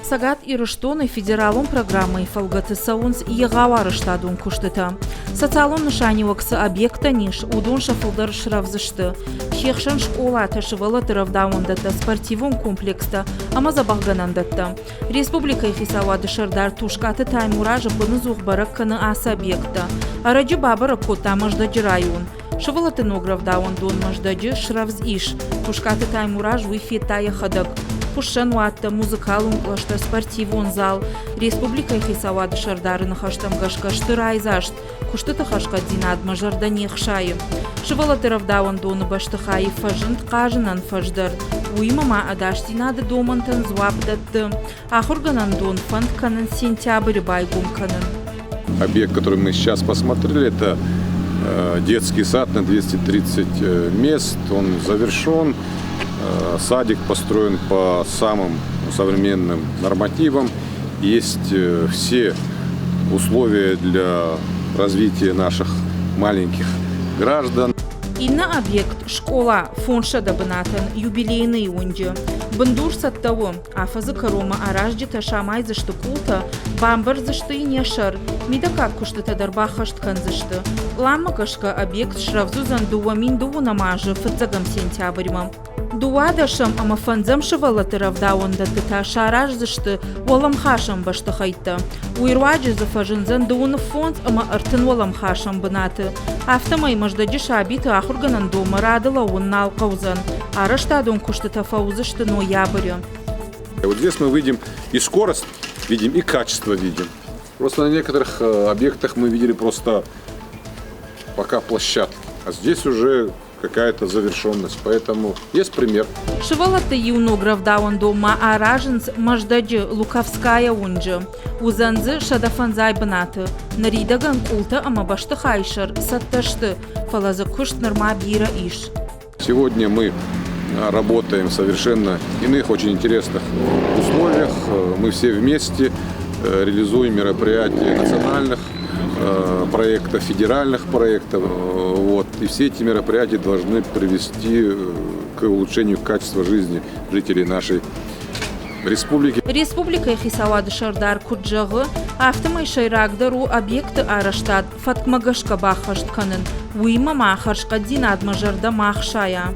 Цӕгат Ирыстоны федералон программӕйы фӕлгӕты цӕуынц егъау арӕзтадон куыстытӕ. Социалон нысаниуӕг цы объекттӕн ис, уыдон сӕ фылдӕр срӕвдз сты. Се хсӕн скъолатӕ, сывӕллӕтты рӕвдауӕндӕттӕ, спортивон комплекстӕ ӕмӕ дзӕбӕхгӕнӕндӕттӕ. Республикӕйы хицауады сӕрдар Тускъаты Таймураз ӕппынӕдзух бӕрӕг кӕны ацы объекттӕ. Ӕрӕджы бабӕрӕг кодта Мӕздӕджы район. Сывӕллӕтты ног рӕвдауӕндон Мӕздӕджы срӕвдз ис. Тускъаты Таймураз уый федта йӕхӕдӕг. Хуыссӕнуӕттӕ, музыкалон кълӕстӕ, спортивон зал. Республикӕйы хицауады сӕрдары ныхӕстӕм гӕсгӕ сты райдзаст. Куыстыты хӕрзхъӕддзинадмӕ зӕрдӕ не хсайы. Сывӕллӕтты рӕвдауӕндоны бӕстыхайы фӕзынд хъазынӕн фӕз дӕр. Уыимӕ ма ӕдасдзинады домӕнтӕн дзуапп дӕтты. Ахуыргӕнӕндон фӕнд кӕнынц сентябры байгом кӕнын. Объект, который мы сейчас посмотрели, это детский сад на 230 мест. Он завершен. Садик построен по самым современным нормативам. Есть все условия для развития наших маленьких граждан. Иннӕ объект – скъола, 500 бынатӕн Юбилейный уынджы. Бындур цӕттӕ у. Афӕдзы кӕронмӕ аразджытӕ самайдзысты къултӕ, бамбӕрздзысты йын йӕ сӕр, мидӕггаг куыстытӕ дӕр баххӕст кӕндзысты. Пъланмӕ гӕсгӕ объект срӕвдз уыдзӕн 2020 азы фыццӕгӕм сентябрьмӕ. 12-ӕм ӕмӕ фӕндзӕм сывӕллӕтты рӕвдауӕндӕтты та сараздзысты уӕлӕмхасӕн бӕстыхӕйттӕ. Уый руаджы дзы фӕзындзӕн 35 ӕмӕ 30 уӕлӕмхасӕн бынаты. Афтӕмӕй Мӕздӕджы сабиты ахуыргӕнӕндонмӕ рады лӕууын нал хъӕудзӕн. Арӕзтадон куыстытӕ фӕуыдзысты ноябры. Вот здесь мы видим и скорость видим, и качество видим. Просто на некоторых объектах мы видели просто пока площадки, а здесь уже какая-то завершенность. Поэтому есть пример. Сывӕллӕтты иу ног рӕвдауӕндонмӕ аразынц Мӕздӕджы Луковская уынджы. Уыдзӕн дзы 105 бынаты. Ныридӕгӕн къултӕ ӕмӕ бӕстыхайы сӕр цӕттӕ сты, фӕлӕ дзы куыст нырма бирӕ ис. Сегодня мы работаем в совершенно иных, очень интересных условиях. Мы все вместе реализуем мероприятия национальных проектов, федеральных проектов. Вот. И все эти мероприятия должны привести к улучшению качества жизни жителей нашей республики. Республикӕйы хицауады сӕрдар куыд зӕгъы, афтӕмӕй сӕйрагдӕр у объекты арӕзтад фӕткмӕ гӕсгӕ баххӕст кӕнын, уыимӕ ма хӕрзхъӕддзинадмӕ зӕрдӕ ма хсайа.